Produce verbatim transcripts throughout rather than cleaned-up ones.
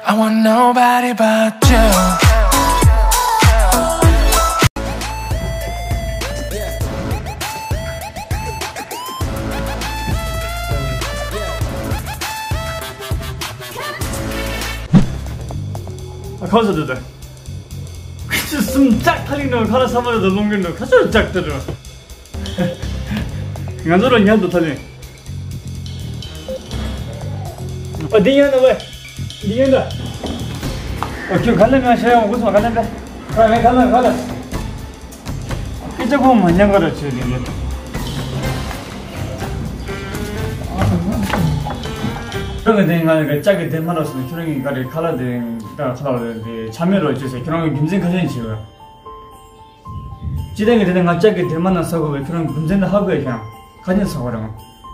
I want nobody but you. ཨ་ཁོ་ཚོ་འདུག་ད། ཁྱི་སུམ་ལྕགས་ཁ་ལིང་ནང་ཁ་ལག་ཚང་མ་ལ་ལོང་གི་འདུག་ཁ་ཚོ་ལྕགས་ད་འགྲོ། ང་ཚོ་རང་ཉལ་འདུག་ད་ལིང་། ཨ་འདི་ཡན་ད་ཝེ། འདི་ཡན་ད། ཨོ་ཁྱོད་ག་ལེ་མ་ཤ་ཡང་འུ་ཚོ་ག་ལེ་འདྲ། ཁ་མེད་ག་ལེ་ག་ལེ། སྐད་ཆ་གོང་མ་ཉན་ག་ར་བྱེད་ལེ་ལེ། ཁྱོད་ཀྱི་དེ་ང་ལ་ལྕགས་ཀྱི་དེ་མ་ལོག་སོང་ཁྱོད་རང་གི་ག་རེ་ཁ་ལག་དེ་ད་ཁ་ལག་དེ་ཆ་མེད་རོ་བྱེད་ཟེར་ཁྱོད་རང་གི་རྒྱུ་མཚན་ག་ལེན་བྱེད་བ། སྤྱི་བཏང་གི་དེ་ནས་ང་ལྕགས་ཀྱི་སྡེར་མ་ནང་ཟ་དགོས་པའི་ཁྱོད་རང་རྒྱུ་མཚན་དེ་ཧ་གོ་ཡ་ཁྱོད་ཁ་ཉིན་ཟ་དགོས་རེད་མ།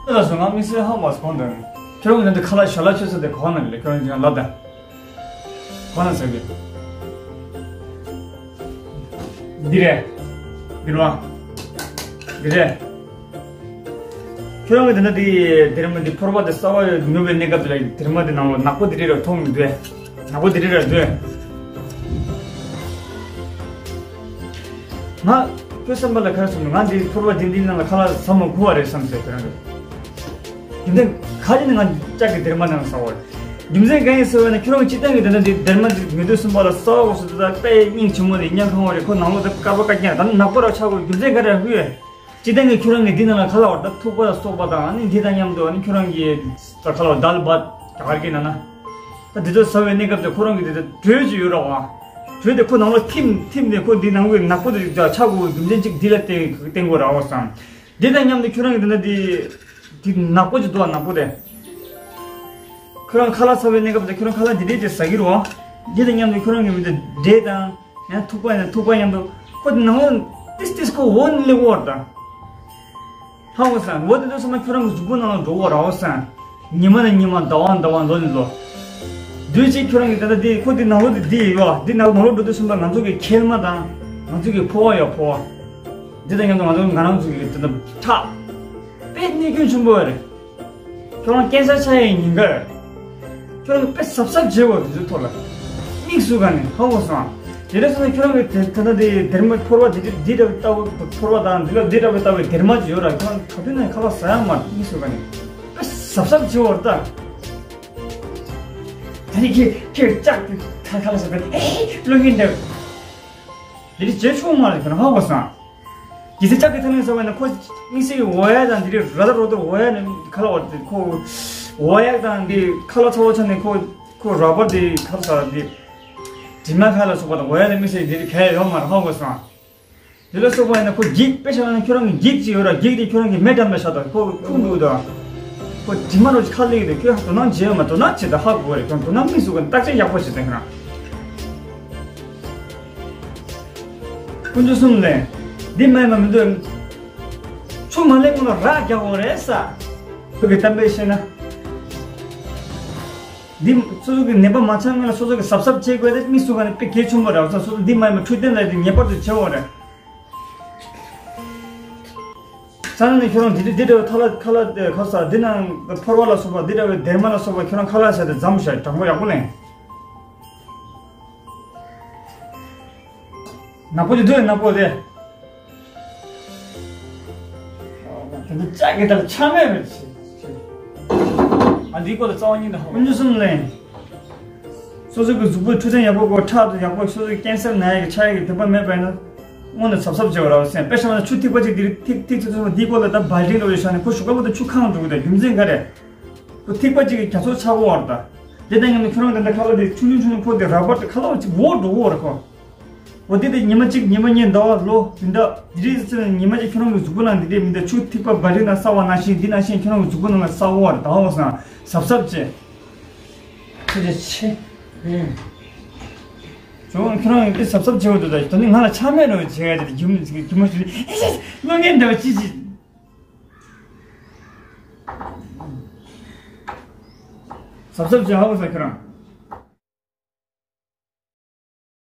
ཨ་ལ་སོ་ང་དམིགས་བསལ་ཧ་མ་སོང་དོན། ཁྱོད་རང་གི་ནང་དུ་ཁ་ལག་ཞལ་ལག་མཆོད་ས་དེ་གོ་ནང་ལས་ཁྱོད་རང་ཅིག་ལབ་དང་། གོ་ན་ཟ་གི། འདི་རེད། འདི་རེད་བ། འདི་རེད། ཁྱོད་རང་གི་དེ་ན་དེ་སྡེར་མ་དེ་ཕོར་པ་དེ་གསར་པ་ཉོས་པའི་གནས་སྐབས་དེ་ལ་སྡེར་མ་དེ་ནང་ལོགས་ནག་པོ་དེ་རེ་རེ་མཐོང་མི་འདུག་ཨེ། ནག་པོ་དེ་རེ་རེ་འདུག་ཨེ། ང་ཁྱོད་བསམ་པ་ལ་ཁ་སོང་ང་འདི་ཕོར་པ་དེ་འདི་ནང་ལ་ཁ་ལག་ཟ་མ་དགོས་པ་རེད་བསམ་ཟེར་ཁྱོད་རང་གི། རྒྱུ་མཚན་ག་རེ་ནི་ང་ལྕགས་ཀྱི་སྡེར་མ་ནང་ཟ་བ་རེད། རྒྱུ་མཚན་གང་ཡིན་ཟེར་བ་ན་ཁྱོད་རང་སྤྱི་བཏང་གི་དེ་ན་འདི་སྡེར་མ་འདི་ཉོས་དུས་གསུམ་པ་ལ་ཟ་བ་གོ་སོ་དེ་དག་དཔེ་སྙིང་རྗེ་མོ་རེད། སྙིང་ཁང་བ་རེད། ཁོ་ནང་ལོགས་དེ་དཀར་པོ་དཀར་རྐྱང་རེད། ད་ནག་པོ་ར་ཆགས་དགོས་རྒྱུ་མཚན་ག་རེ་ཡང་ཧུ་ཡོད། སྤྱི་བཏང་གི་ཁྱོད་རང་གི་འདི་ནང་ལ་ཁ་ལག་བར་ད་ཐུག་པ་ལ་སོགས་པ་དང་ཨ་ནི་འདི་དང་མཉམ་དུ་ཨ་ནི་ཁྱོད་རང་གི་ད་ཁ་ལག་དཱལ་བྷ་ཊ་ག་རེ་ན་ན། ད་འདི་ཚོ་ཟ་བའི་གནས་སྐབས་དེ་ཁོ་རང་གི་འདི་ད་དྲོད་ཅིག་ཡོད་ར་བ། དྲོད་དེ་ཁོ་ནང་ལ་ཐིམ་ཐིམ་ནས་ཁོ་འདི་ནང་གི་ནག་པོ་དེ་ཆགས་དགོས་རྒྱུ་མཚན་གཅིག་འདི་ལ་བརྟེན་བརྟེན་དགོས་ར་བ་བསམ། འདི་དང་མཉམ་དུ་ཁྱོད་རང་གི་འདི་ན་འདི་འདི་ནག་པོ་ཅིག་འདུག་བ་ནག་པོ་དེ། ཁྱོད་རང་ཁ་ལག་ཟ་བའི་གནས་སྐབས་དེ་ཁྱོད་རང་ཁ་ལག་འདི་འདྲས་ཅིག་ཟ་གི་རེད་བ། འདི་དང་མཉམ་དུ་ཁྱོད་རང་གི་མི་འདི་འབྲས་དང་། ཡང་ཐུག་པ་ཡང་ཐུག་པ་མཉམ་དུ་ཁོ་ནང་ལོགས་ཏིས་ཏིས་ཁོ་འོ་ནི་ལེ་འོར་དང་། ཧ་གོ་སོང་། འོ་དེ་དུས་ཙམ་པ་ཁྱོད་རང་གི་གཟུགས་པོ་ནང་ལ་འགྲོ་གོ་ར་བ་སང་། ཉི་མ་ནས་ཉི་མ་ཟླ་བ་ནས་ཟླ་བ་ལོ་ནས་ལོ། དུས་གཅིག་ཁྱོད་རང་གི་ད་ལྟ་འདི་ཁོ་འདི་ནང་ལོགས་འདི་འདི་ཡོད་བ། འདི་ནང་ལོགས་འགྲོ་དུས་ཙམ་པ་ང་ཚོ་གི་མཁལ་མ་དང་། ང་ཚོ་གི་ཕོ་བ་ཡོད་ཕོ་བ། འདི་དང་མཉམ་དུ་ང་ཚོ་ང་རང་ཚོ་གི་ད་ལྟ་ཁྲག་དཔེ་གནོད་སྐྱོན་ཆེན་པོ་རེད། ཁྱོད་རང་ཀེན་སར་ཆགས་ཡས་ཉིན་དཀར། ཁྱོད་རང་དཔེ་གཟབ་གཟབ་བྱེད་དགོས་དེ་ཚོའི་ཐོག་ལ། དམིགས་སུ་བཀར་ནས་ཧ་གོ་སོང་། དེ་འདྲ་སོང་ན་ཁྱོད་རང་གི་དེ་ད་ལྟ་དེ་སྡེར་མ་ཕོར་པ་དེ་འདྲ་འདི་འདྲ་བའི་ལྟ་བུ་ཕོར་པ་དང་འདི་ལ་འདི་འདྲ་བའི་ལྟ་བུའི་སྡེར་མ་ཅིག་ཡོད་ར། ཁྱོད་རང་ག་དུས་ནས་ཁ་ལག་ཟ་ཡ་མ་རེད། དམིགས་སུ་བཀར་ནས་དཔེ་གཟབ་གཟབ་བྱེད་དགོས་རེད་ད། ད་ནི་ཁྱེད་ཁྱེད་ལྕགས་ཀྱི་ཁ་ཁ་ལག་ཟ་པས་ཨེ་བློ་ངན་འདྲ། དེ་འདྲ་བྱེད་ཆོག་མ་རེད། ཁྱོད་རང་ཧ་གོ་སོང་། གལ་སྲིད་ལྕགས་ཀྱི་ཐ་སྙད་ཟེར་བ་ན་ཁོ་དམིགས་བསལ་གྱི་འོ་ཡ་དང་འདི་རེད་ར། ད་རོ་ཏོ་འོ་ཡ་ནི་ཁ་ལག་བར་དུ་ཁོ་འོ་ཡ་དང་འདི་ཁ་ལག་ཚ་བོ་ཆ་ནས་ཁོ་ཁོ་ར་བར་དེ་ཁ་ལག་ཟ་འདི་དྲི་མ་ཁ་ལ་སོགས་པ་དང་འོ་ཡ་དང་དམིགས་བསལ་འདི་རེད་ག་ཡ་ཡོད་མ་རེད། ཧ་གོ་སོང་། དེ་ལ་སོགས་པ་ཡིན་ན་ཁོ་འགྱིག་དཔེ་བཞག་ན་ཁྱོད་རང་གི་འགྱིག་ཅིག་ཡོད་ར། འགྱིག་དེ་ཁྱོད་རང་གི་མེ་འགྲམ་ལ་བཞག་དང་ཁོ་ཁུག་འདུག་དང་། ཁོ་དྲི་མ་རོ་ཁ་ལིག་དེ་ཁྱོད་དོ་སྣང་བྱེད་ཡོད་མ། དོ་སྣང་བྱེད་དང་ཧ་གོ་རེད། ཁྱོད་དོ་སྣང་དམིགས་སུ་བཀར་བརྟག་དཔྱད་ཡག་པོ་བྱེད་དང་ཁྱོད་རང་། དཀོན་མཆོག་གསུམ་ལས། འདི་མེད་མ་མི་འདུག་ཆུ་མ་ལེན་གོང་ལ་རག་རྒྱག་དགོས་རེད་ས། བོད་ཀྱི་གཏམ་དཔེ་བཤད་ན། འདི་སོ་སོ་གི་ནད་པ་མ་ཆགས་སྔོན་ལ་སོ་སོ་གི་གཟབ་གཟབ་བྱེད་དགོས་རེད། དམིགས་སུ་བཀར་ནས་དཔེ་གལ་ཆེན་པོ་རེད། སོ་སོ་འདི་མ་ཡིན་པ་འཕྲོད་བསྟེན་ལ་དེ་ངེས་པར་དུ་བྱེད་དགོས་རེད། ས་ན་ནས་ཁྱོད་རང་འདི་འདྲ་འདི་འདྲ་ཁ་ལག་ཁ་ལག་དེ་ཁ་ས་འདི་ནང་ཕོར་པ་ལ་སོགས་པ་འདི་འདྲ་བའི་སྡེར་མ་ལ་སོགས་པ་ཁྱོད་རང་ཁ་ལག་བྱས་ཏེ་འཛོམས་ཤག་དྲང་པོ་ཡག་པོ་ལེན། ནག་པོ་ཅིག་འདུག་ནག་པོ་དེ། དེ་ཚོ་ལྕགས་ཀྱི་ད་ཆ་མེད་རེད། ཨ་འདིའི་སྐོར་ལ་རྩ་བ་ཉིད་ནས་ཧ་གོ། དཀོན་མཆོག་གསུམ་ལས། སོ་སོ་གི་གཟུགས་པོའི་འཕྲོད་བསྟེན་ཡག་པོ་དགོས། ཁྲག་དང་ཡག་པོ། སོ་སོ་གི་ཀེན་སར་ན་ཡག་གི་ཆགས་ཡག་གི་དེ་འདྲ་མེད་པ་ཡིན་ན། སྔོན་ནས་གཟབ་གཟབ་བྱེད་དགོས་རེད་བ་སེམས། དཔེ་བཞག་ན་ཆུ་ཐིགས་པ་ཅིག་འདིར་ཐིགས་ཐིགས་ཐིགས་ཐིགས་འདིའི་སྐོར་ལ་ད་བལ་ཏིང་ལོ་ཡོད་ཤག་ནས་ཁོ་ཞོགས་པ་དང་ཆུ་ཁ་ནང་འགྲོ་གི་ད་རྒྱུ་མཚན་ག་རེ། ཁོ་ཐིགས་པ་གཅིག་གི་རྒྱ་མཚོ་ཆགས་ཀྱི་ཡོད་རེད་ད། དེ་དང་མཉམ་དུ་ཁྱོད་རང་དེ་འདྲ་ཁ་ལག་དེ་ཆུང་ཆུང་ཆུང་ཆུང་ཁོ་དེ་ར་བར་དེ་ཁ་ལག་གཅིག་འོག་འགྲོ་གི་ཡོད་རེད་ཁོ། འོ་དེ་དེ་ཉི་མ་གཅིག་ཉི་མ་གཉིས་ཟླ་བ་ལོ་དེ་འདྲ་དེ་རིགས་ཚོ་ཉི་མ་གཅིག་ཁྱོད་རང་གི་གཟུགས་པོ་ནང་དེ་དེ་མི་འདྲ་ཆུ་ཐིགས་པ་བལ་ཏིང་ནང་བསགས་པ་ནང་བཞིན་འདི་ནང་བཞིན་ཁྱོད་རང་གི་གཟུགས་པོ་ནང་ལ་བསགས་ཡོད་རེད། ད་འོ་སང་གཟབ་གཟབ་བྱེད། ཁྱོད་ཀྱི་ཆེ། ཨེ། ཁྱོད་ཁྱོད་རང་གི་གཟབ་གཟབ་བྱེད་འོ་དེ་ད་དོན་ནི་ང་ལ་ཆ་མེད་རོ་བྱེད་ཡ་དེ་རྒྱུ་མ་རྒྱུ་མ་ཞིག་ཨེ་ཤེས་བློ་ངན་འདྲ་བ་ཅི་ཅི། གཟབ་གཟབ་བྱེད་ཧ་གོ་ས་ཁྱོད་རང་།